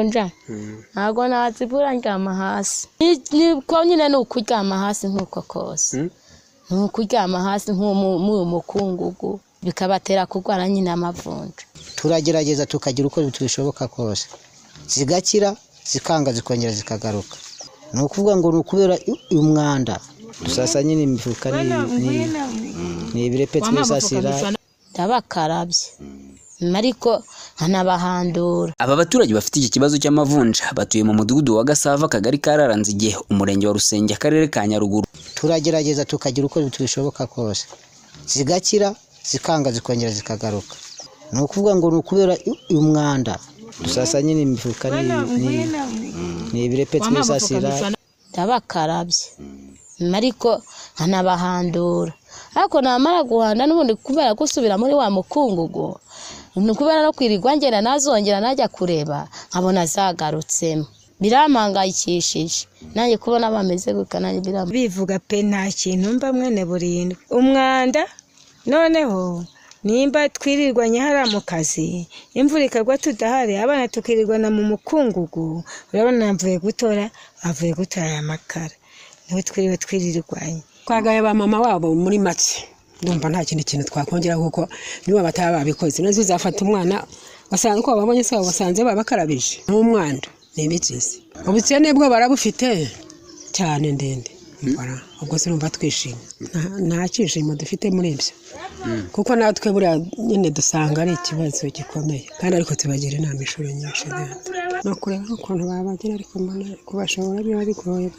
Amavunja ntabwo nazibura, ndyama hasi. Niko nyine ni ukuryama hasi nk'uko kose, ni ukuryama hasi nk'uyu mukungugu, bikabatera kurwara nyine amavunja. Turagerageza tukagira uko tubishoboka kose, zigakira, zikanga, zikongera zikagaruka. Ni ukuvuga ngo ni ukubera umwanda. Dusasa nyine imifuka, ni ibirepe twisasira. Ndabakarabye ariko nkanabahandura. Aba baturage bafite iki kibazo cy'amavunja batuye mu mudugudu wa Gasava, akagari ka Raranzige, umurenge wa Rusenge, akarere ka Nyaruguru. Turagerageza tukagira uko tubishoboka kose, zigakira, zikanga, zikongera zikagaruka. Ni ukuvuga ngo ni ukubera umwanda. Dusasa nyine imifuka, ni ibirepe twisasira. Ndabakarabye ariko nkanabahandura, ariko namara guhanda n'ubundi kubera gusubira muri wa mukungugu, ni ukubera no kwirirwa ngenda nazongera najya kureba nkabona zagarutsemo. Birampangayikishije nanjye kubona bameze gutya, nanjye bivuga pe, nta kintu mba mwene burindwi umwanda. Noneho nimba twirirwanye hariya mu kazi, imvura ikagwa tudahari, abana tukirirwana mu mukungugu. Urabona mvuye gutora, bavuye gutora aya makara, niho twiriwe twirirwanye. Twagaye ba mama wabo muri make. Ndumva nta kindi kintu twakongera, kuko niba bataba babikoze nazo uzafata umwana basanga uko babonye se basanze babakarabije n'umwanda ni ibikizi. Ubukene bwo barabufite cyane ndende. Ubwo sinumva twishimye, nta cyishimo dufite muri ibyo, kuko natwe buriya nyine dusanga ari ikibazo gikomeye kandi, ariko tubagira inama inshuro nyinshi no kureba ukuntu babagira, ariko mbona kubashobora biba bigoye.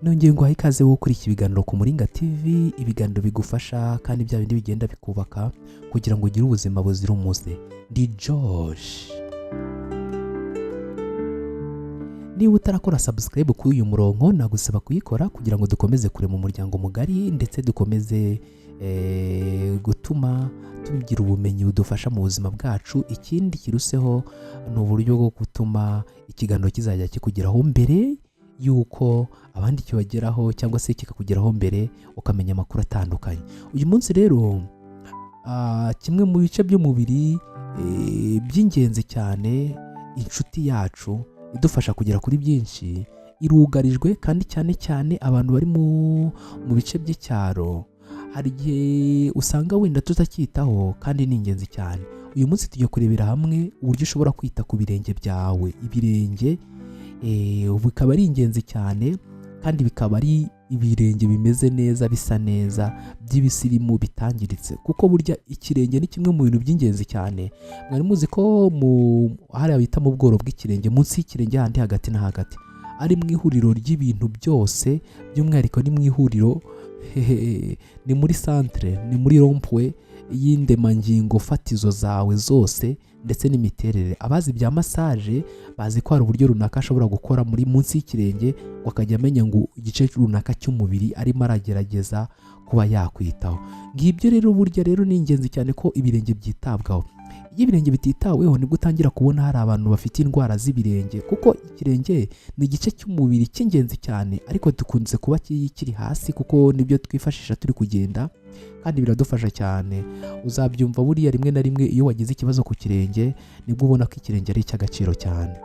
Nongeye nguhaye ikaze wo kuri iki biganiro ku Muringa TV, ibiganiro bigufasha kandi bya bindi bigenda bikubaka kugira ngo ugire ubuzima buzira umuze. Ndi Josh. Niba utarakora subscribe kuri uyu murongo, nagusaba kuyikora kugira ngo dukomeze kurema umuryango mugari, ndetse dukomeze gutuma tugira ubumenyi budufasha mu buzima bwacu. Ikindi kiruseho ni uburyo bwo gutuma ikiganiro kizajya kikugeraho mbere yuko abandi kibageraho, cyangwa se kikakugeraho mbere ukamenya amakuru atandukanye. Uyu munsi rero, kimwe mu bice by'umubiri by'ingenzi cyane, inshuti yacu idufasha kugera kuri byinshi, irugarijwe kandi cyane cyane abantu bari mu bice by'icyaro, hari igihe usanga wenda tutacyitaho kandi ni ingenzi cyane. Uyu munsi tujya kurebera hamwe uburyo ushobora kwita ku birenge byawe. Ibirenge bikaba ari ingenzi cyane, kandi bikaba ari ibirenge bimeze neza, bisa neza, by'ibisirimu, bitangiritse, kuko burya ikirenge ni kimwe mu bintu by'ingenzi cyane. Mwari muzi ko mu hariya bita mu bworo bw'ikirenge, munsi y'ikirenge handi hagati na hagati, ari mu ihuriro ry'ibintu byose, by'umwihariko ni mu ihuriro, ni muri santere, ni muri rompwe y'indemangingo fatizo zawe zose ndetse n'imiterere. Abazi bya massage bazi ko hari uburyo runaka ashobora gukora muri munsi y'ikirenge ngo akajya amenya ngo igice runaka cy'umubiri arimo aragerageza kuba yakwitaho. Ngibyo rero, burya rero ni ingenzi cyane ko ibirenge byitabwaho. Iyo ibirenge bititaweho nibwo utangira kubona hari abantu bafite indwara z'ibirenge, kuko ikirenge ni igice cy'umubiri cy'ingenzi cyane, ariko dukunze kuba kiri hasi kuko nibyo twifashisha turi kugenda, kandi biradufasha cyane. Uzabyumva buriya rimwe na rimwe iyo wagize ikibazo ku kirenge, nibwo ubona ko ikirenge ari icy'agaciro cyane.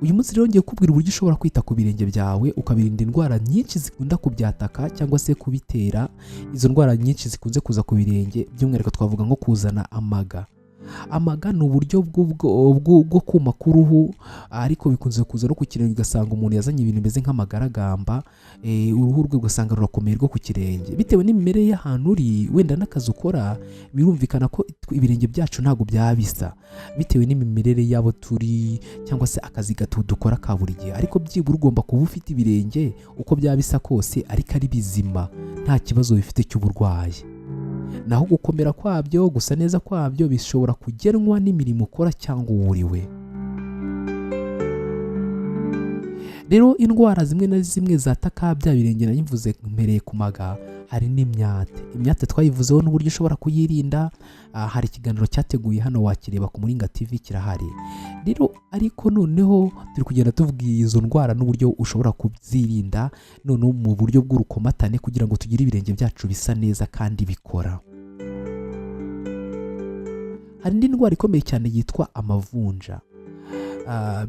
Uyu munsi rero ngiye kukubwira uburyo ushobora kwita ku birenge byawe ukabirinda indwara nyinshi zikunda kubyataka cyangwa se kubitera. Izo ndwara nyinshi zikunze kuza ku birenge, by'umwihariko twavuga nko kuzana amaga. Amaga ni uburyo bwo kuma k'uruhu, ariko bikunze kuza no ku kirenge, ugasanga umuntu yazanye ibintu bimeze nk'amagaragamba, uruhu rwe ugasanga rurakomeye rwo ku kirenge. Bitewe n'imimerere y'ahantu uri, wenda n'akazi ukora, birumvikana ko ibirenge byacu ntabwo byaba bisa bitewe n'imimerere y'abo turi cyangwa se akazi gato dukora ka buri gihe. Ariko byibura ugomba kuba ufite ibirenge uko byaba bisa kose, ariko ari bizima, nta kibazo bifite cy'uburwayi. Naho gukomera kwabyo, gusa neza kwabyo, bishobora kugenwa n'imirimo ukora cyangwa uwo uriwe. Rero indwara zimwe na zimwe zataka bya birenge nayivuze mpereye ku maga, hari n'imyate. Imyate twayivuzeho n'uburyo ushobora kuyirinda, hari ikiganiro cyateguye hano wakireba ku Muringa TV kirahari. Rero ariko noneho turi kugenda tuvuga izo ndwara n'uburyo ushobora kuzirinda, noneho mu buryo bw'urukomatane kugira ngo tugire ibirenge byacu bisa neza kandi bikora. Hari indi ndwara ikomeye cyane yitwa amavunja.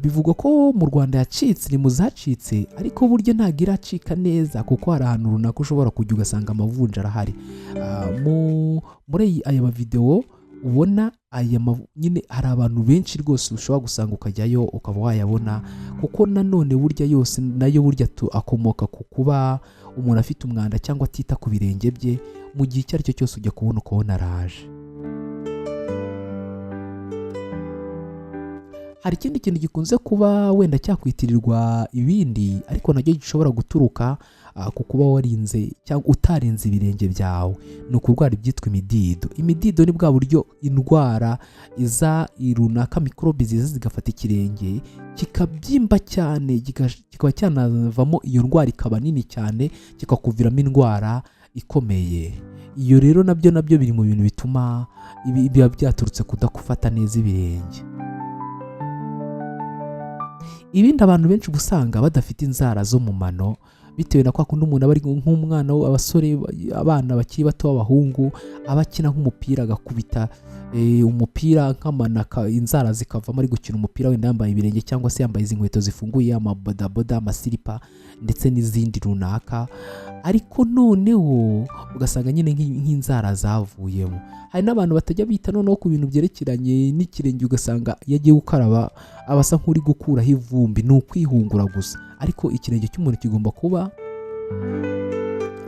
Bivugwa ko mu Rwanda yacitse, ni mu zacitse, ariko burya ntabwo iracika neza, kuko hari ahantu runaka ushobora kujya ugasanga amavunja arahari. Muri aya mavidewo ubona aya nyine hari abantu benshi rwose ushobora gusanga ukajyayo ukaba wayabona, kuko nanone burya yose nayo burya akomoka ku kuba umuntu afite umwanda cyangwa atita ku birenge bye. Mu gihe icyo ari cyo cyose ujya kubona ukabona araje. Hari ikindi kintu gikunze kuba wenda cyakwitirirwa ibindi, ariko nacyo gishobora guturuka ku kuba warinze cyangwa utarinze ibirenge byawe, ni ukurwara ibyitwa imidido. Imidido ni bwa buryo indwara iza runaka, mikorobe ziza zigafata ikirenge kikabyimba cyane, kikaba cyanavamo iyo ndwara ikaba nini cyane, kikakuviramo indwara ikomeye. Iyo rero nabyo biri mu bintu bituma biba byaturutse kudakufata neza ibirenge. Ibindi abantu benshi usanga badafite inzara zo mu mano, bitewe na kwa kundi umuntu aba ari nk'umwana, abasore, abana bakiri bato b'abahungu, aba akina nk'umupira agakubita umupira nk'amanaka, inzara zikavamo ari gukina umupira, wenda yambaye ibirenge cyangwa se yambaye izi nkweto zifunguye, amabodaboda, amasiripa ndetse n'izindi runaka, ariko noneho ugasanga nyine nk'inzara zavuyemo. Hari n'abantu batajya bita noneho ku bintu byerekeranye n'ikirenge, ugasanga iyo agiye gukaraba aba asa nk'uri gukuraho ivumbi, ni ukwihungura gusa. Ariko ikirenge cy'umuntu kigomba kuba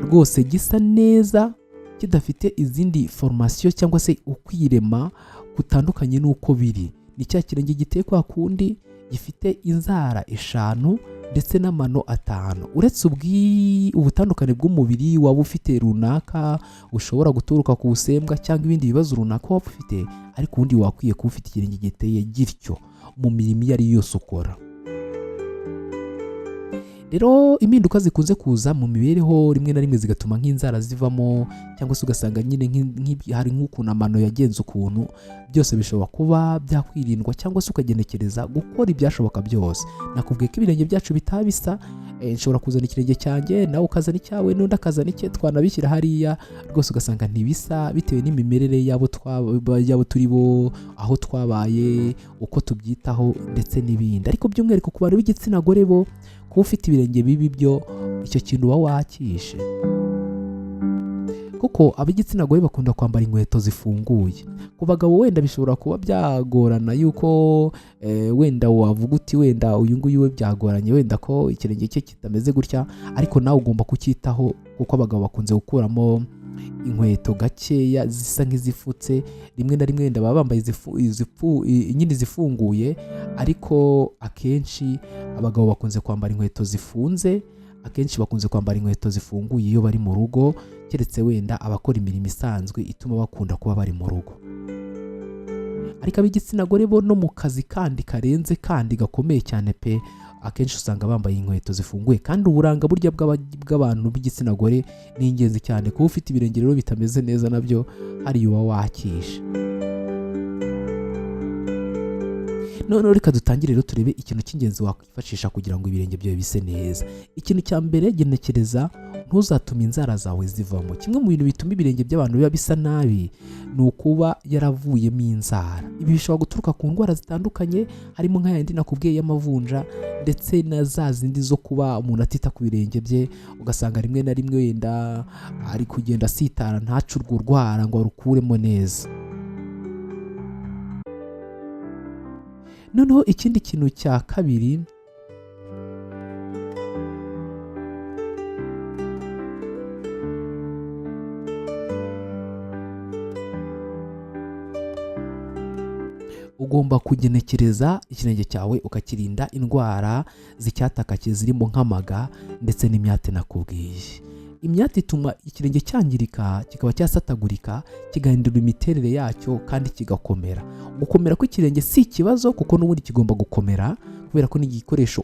rwose gisa neza, kidafite izindi formasiyo cyangwa se ukwirema gutandukanye n'uko biri. Ni cya kirenge giteye kwa kundi, gifite inzara 5 ndetse n'amano 5. Uretse ubutandukane bw'umubiri waba ufite runaka ushobora guturuka ku busembwa cyangwa ibindi bibazo runaka waba ufite, ariko ubundi wakwiye kuba ufite ikirenge giteye gityo mu mirimo iyo ari yo yose ukora. Rero impinduka zikunze kuza mu mibereho rimwe na rimwe zigatuma nk'inzara zivamo, cyangwa se ugasanga nyine hari nk'ukuntu amano yagenze ukuntu, byose bishobora kuba byakwirindwa cyangwa se ukagenekereza gukora ibyashoboka byose. Nakubwiye ko ibirenge byacu bitabisa, nshobora kuzana ikirenge cyanjye, nawe ukazana icyawe, n'undi akazana icye, twanabishyira hariya rwose ugasanga ntibisa, bitewe n'imimerere y'abo turi bo, aho twabaye, uko tubyitaho ndetse n'ibindi. Ariko by'umwihariko ku bantu b'igitsina gore bo, kuba ufite ibirenge bibi byo icyo kintu uba wakishe, kuko ab'igitsina gore bakunda kwambara inkweto zifunguye. Ku bagabo wenda bishobora kuba byagorana yuko wenda wavuga uti wenda uyu nguyu we byagoranye, wenda ko ikirenge cye kitameze gutya, ariko nawe ugomba kucyitaho, kuko abagabo bakunze gukuramo inkweto gakeya zisa nk'izifutse, rimwe na rimwe wenda baba bambaye nyine zifunguye, ariko akenshi abagabo bakunze kwambara inkweto zifunze, akenshi bakunze kwambara inkweto zifunguye iyo bari mu rugo, keretse wenda abakora imirimo isanzwe ituma bakunda kuba bari mu rugo. Ariko ab'igitsina gore bo no mu kazi kandi karenze kandi gakomeye cyane pe, akenshi usanga bambaye inkweto zifunguye. Kandi uburanga burya bw'abantu b'igitsina gore ni ingenzi cyane. Kuba ufite ibirenge rero bitameze neza nabyo hari uba wakisha. Noneho reka dutangire rero turebe ikintu cy'ingenzi wakwifashisha kugira ngo ibirenge byawe bise neza. Ikintu cya mbere, genekereza ntuzatume inzara zawe zivamo. Kimwe mu bintu bituma ibirenge by'abantu biba bisa nabi ni ukuba yaravuyemo inzara. Ibi bishobora guturuka ku ndwara zitandukanye, harimo nka yandi nakubwiye y'amavunja, ndetse na za zindi zo kuba umuntu atita ku birenge bye, ugasanga rimwe na rimwe wenda ari kugenda asitara ntace urwo rwara ngo arukuremo neza. Noneho ikindi kintu cya kabiri, ugomba kugenekereza ikirenge cyawe ukakirinda indwara zicyataka zirimo nk'amaga ndetse n'imyate nakubwiye. Imyate ituma ikirenge cyangirika, kikaba cyasatagurika, kigahindura imiterere yacyo kandi kigakomera. Gukomera kw'ikirenge si ikibazo, kuko n'ubundi kigomba gukomera, kubera ko ni igikoresho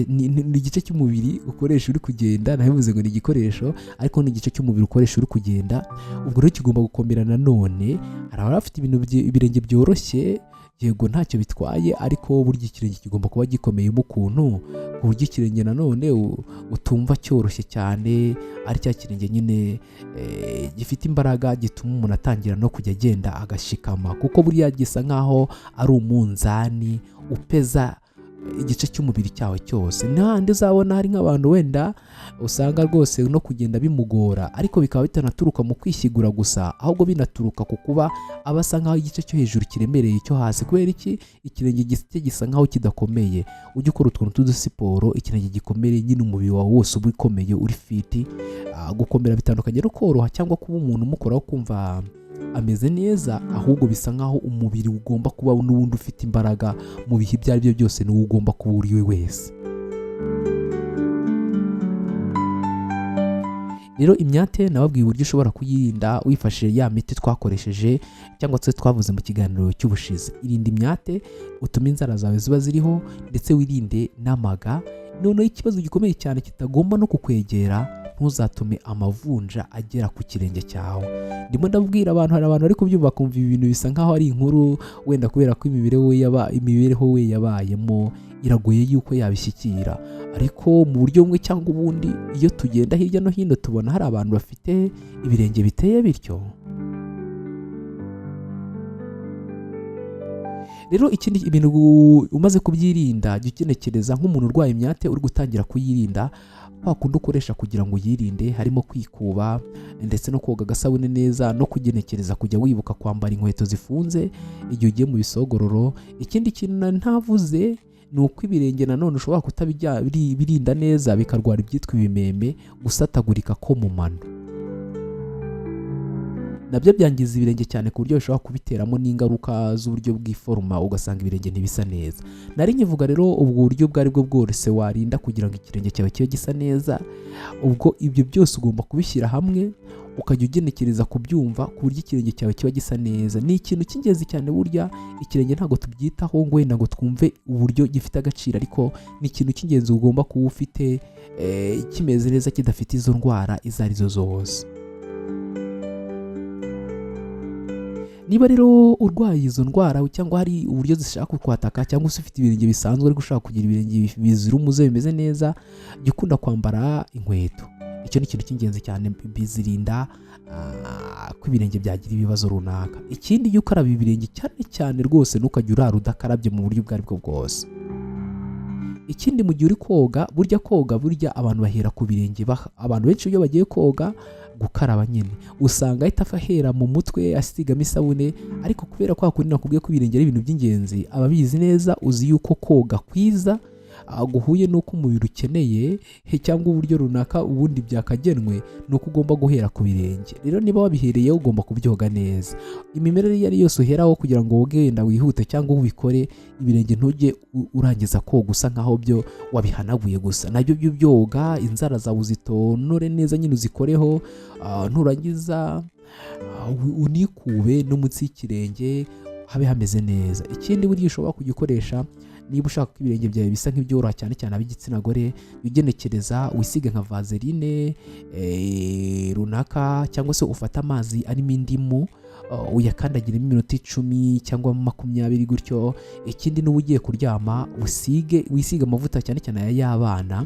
ni igice cy'umubiri ukoresha uri kugenda. Nabivuze ngo ni igikoresho, ariko ni igice cy'umubiri ukoresha uri kugenda, ubwo rero kigomba gukomera. Nanone hari abafite ibintu ibirenge byoroshye Yego, ntacyo bitwaye, ariko burya ikirenge kigomba kuba gikomeyemo ukuntu, ku buryo ikirenge nanone utumva cyoroshye cyane, ari cya kirenge nyine gifite imbaraga, gituma umuntu atangira no kujya agenda agashikama, kuko buriya gisa nkaho ari umunzani upeza igice cy'umubiri cyawe cyose. N'ahandi uzabona hari nk'abantu wenda usanga rwose no kugenda bimugora, ariko bikaba bitanaturuka mu kwishyigura gusa, ahubwo binaturuka ku kuba aba asa nkaho igice cyo hejuru kiremereye icyo hasi. Kubera iki? Ikirenge cye gisa nkaho kidakomeye. Ujye ukora utuntu tw'udusiporo, ikirenge gikomere nyine, umubiri wawe wose uba ukomeye, uri fit. Gukomera bitandukanye no koroha cyangwa kuba umuntu umukoraho kumva ameze neza, ahubwo bisa nkaho umubiri ugomba kuba n'ubundi ufite imbaraga mu bihe ibyo ari byo byose, niwo ugomba kuba uri we wese. Rero imyate nababwiye uburyo ushobora kuyirinda wifashishije ya miti twakoresheje cyangwa se twavuze mu kiganiro cy'ubushize. Irinda imyate, utume inzara zawe ziba ziriho, ndetse wirinde n'amaga. Noneho ikibazo gikomeye cyane kitagomba no kukwegera, ntuzatume amavunja agera ku kirenge cyawe. Ndimo ndabwira abantu, hari abantu bari kubyumva bakumva ibi bintu bisa nkaho ari inkuru, wenda kubera ko imibereho we yabayemo iragoye yuko yabishyikira, ariko mu buryo bumwe cyangwa ubundi iyo tugenda hirya no hino tubona hari abantu bafite ibirenge biteye bityo. Rero ikindi, ibintu umaze kubyirinda, jya ugenekereza nk'umuntu urwaye imyate uri gutangira kuyirinda, kwa kundi ukoresha kugira ngo uyirinde harimo kwikuba ndetse no koga agasabune neza, no kugenekereza kujya wibuka kwambara inkweto zifunze igihe ugiye mu bisogororo. Ikindi kintu ntavuze ni uko ibirenge nanone ushobora kutabirinda neza bikarwara ibyitwa ibimeme, gusatagurika ko mu mano, nabyo byangiza ibirenge cyane ku buryo bishobora kubiteramo n'ingaruka z'uburyo bw'iforuma, ugasanga ibirenge ntibisa neza. Nari nkivuga rero ubwo buryo ubwo ari bwo bwose warinda kugira ngo ikirenge cyawe kibe gisa neza, ubwo ibyo byose ugomba kubishyira hamwe ukajya ugenekereza kubyumva ku buryo ikirenge cyawe kiba gisa neza. Ni ikintu cy'ingenzi cyane, burya ikirenge ntabwo tubyitaho ngo wenda ngo twumve uburyo gifite agaciro, ariko ni ikintu cy'ingenzi ugomba kuba ufite kimeze neza, kidafite izo ndwara izo arizo zose. Niba rero urwaye izo ndwara cyangwa hari uburyo zishaka kukwataka, cyangwa se ufite ibirenge bisanzwe ariko ushaka kugira ibirenge bizira umuze bimeze neza, jya ukunda kwambara inkweto. Icyo ni ikintu cy'ingenzi cyane, bizirinda ko ibirenge byagira ibibazo runaka. Ikindi, jya ukaraba ibirenge cyane cyane rwose, ntukajye urara udakarabye mu buryo ubwo aribwo bwose. Ikindi, mu gihe uri koga, burya koga burya abantu bahera ku birenge, abantu benshi iyo bagiye koga gukaraba nyine usanga ahita ahera mu mutwe asigamo isabune, ariko kubera kwa kundi nakubwiye ko ibirenge ari ibintu by'ingenzi, ababizi neza uzi yuko koga kwiza guhuye n'uko umubiri ukeneye cyangwa uburyo runaka ubundi byakagenwe, ni uko ugomba guhera ku birenge. Rero niba wabihereye ugomba kubyoga neza. Imimerere iyo ari yose uheraho kugira ngo woge wenda wihute cyangwa ubikore, ibirenge ntujye urangiza koga usa nkaho byo wabihanaguye gusa, nabyo byo byoga, inzara zawe uzitonore neza nyine uzikoreho, nurangiza unikube no munsi y'ikirenge habe hameze neza. Ikindi burya ushobora kugikoresha niba ushaka ko ibirenge byawe bisa nk'ibyoroha, cyane cyane ab'igitsina gore, ugenekereza wisige nka vaseline runaka, cyangwa se ufate amazi arimo indimu uyakandagiremo iminota 10 cyangwa 20 gutyo. Ikindi, n'uba ugiye kuryama wisige amavuta cyane cyane aya y'abana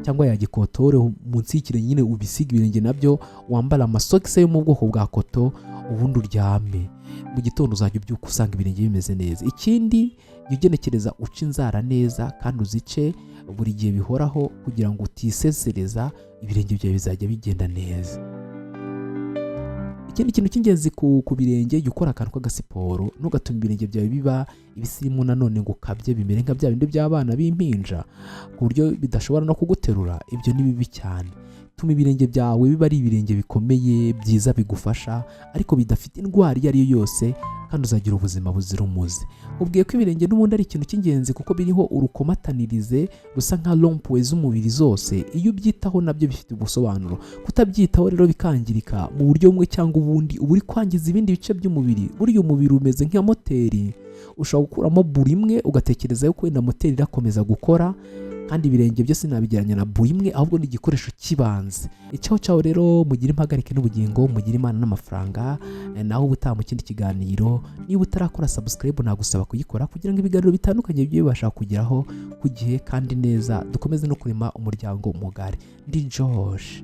cyangwa ya gikotore munsi y'ikirenge nyine, ubisiga ibirenge nabyo, wambara amasogisi yo mu bwoko bwa koto, ubundi uryame. Mu gitondo uzajya ubyuka usanga ibirenge bimeze neza. Ikindi, jya ugenekereza uce inzara neza kandi uzice buri gihe bihoraho kugira ngo utisesereza, ibirenge byawe bizajya bigenda neza. Ikindi kintu cy'ingenzi ku birenge, jya ukora akantu k'agasiporo, ntugatume ibirenge byawe biba ibisirimu nanone ngo ukabye bimere nka bya bindi by'abana b'impinja ku buryo bidashobora no kuguterura, ibyo ni bibi cyane. Tuma ibirenge byawe biba ari ibirenge bikomeye byiza bigufasha, ariko bidafite indwara iyo ari yo yose, kandi uzagira ubuzima buzira umuze. Ubwiye ko ibirenge n'ubundi ari ikintu cy'ingenzi kuko biriho urukomatanirize rusa nka rompuwe z'umubiri zose. Iyo ubyitaho nabyo bifite ubusobanuro, kutabyitaho rero bikangirika mu buryo bumwe cyangwa ubundi, uba uri kwangiza ibindi bice by'umubiri. Buriya umubiri umeze nka moteri, ushobora gukuramo buri imwe ugatekereza yuko wenda moteri irakomeza gukora, Kandi ibirenge byo sinabigereranya na buri imwe, ahubwo ni igikoresho cy'ibanze. Icyaho cyaho rero, mugire impagarike n'ubugingo, mugire Imana n'amafaranga. Naho ubutaha mu kindi kiganiro. Niba utarakora subscribe, nagusaba kuyikora kugira ngo ibiganiro bitandukanye bijye bibasha kugeraho ku gihe kandi neza, dukomeze no kurema umuryango mugari. Ndi Josh.